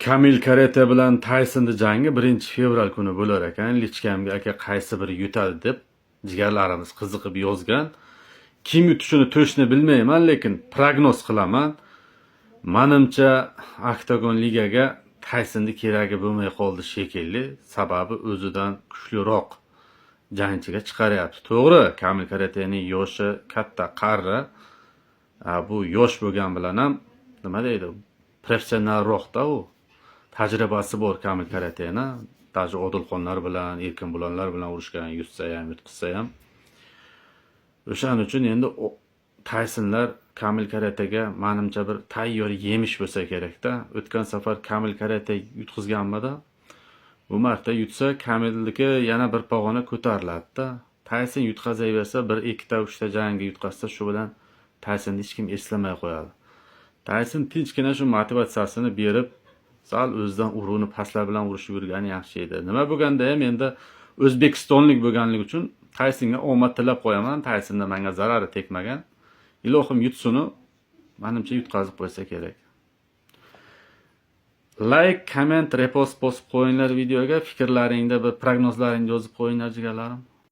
Kamil Karate bilan Taysonni jangi 1 fevral kuni bo'lar ekan. Личка mga "Aka, qaysi biri yutadi?" deb jigarlarimiz qiziqib yozgan. Kim yutishini точно bilmayman, lekin prognoz qilaman. Manimcha, Oktagon ligaga Taysonni keragi bo'lmay qoldi shekilli. Sababi o'zidan kuchliroq jangchiga chiqaryapti. To'g'ri, Kamil Karatening yoshi katta, qari. Bu yosh bo'lgan bilan ham, nima deydi, professionalroqda u. Tajribasi bor Kamil Karateni. Даже Odilxonlar bilan, Erkin Bulanlar bilan urushgan, yutsa ham, yutqizsa ham. O'shaning uchun endi Taysonlar Kamil Karatega manimcha bir tayyor yemish bo'lsa kerakda. O'tgan safar Kamil Karate yutqizganmidi? Bu marta yutsa, Kamilniki yana bir pog'ona ko'tariladi-da. Tayson yutqazaversa, bir ikkita, uchta jangga yutqazsa, shu bilan Taysonni hech kim eslamay qo'yadi. Tayson tinchgina shu motivatsiyasini berib, sal o'zidan urug'ini pastlar bilan urushib yurgani yaxshi edi. Nima bo'lganda ham endi o'zbekistonlik bo'lganligi uchun Taysonga omad tilab qo'yaman. Taysonda menga zarari tegmagan. Ilohim, yutsunu, manimcha, yutqazib qo'ysa kerak. Layk, komment, repost bosib qo'yinglar videoga. Fikrlaringni, bir prognozlaringni yozib qo'yinglar, jigarlarim.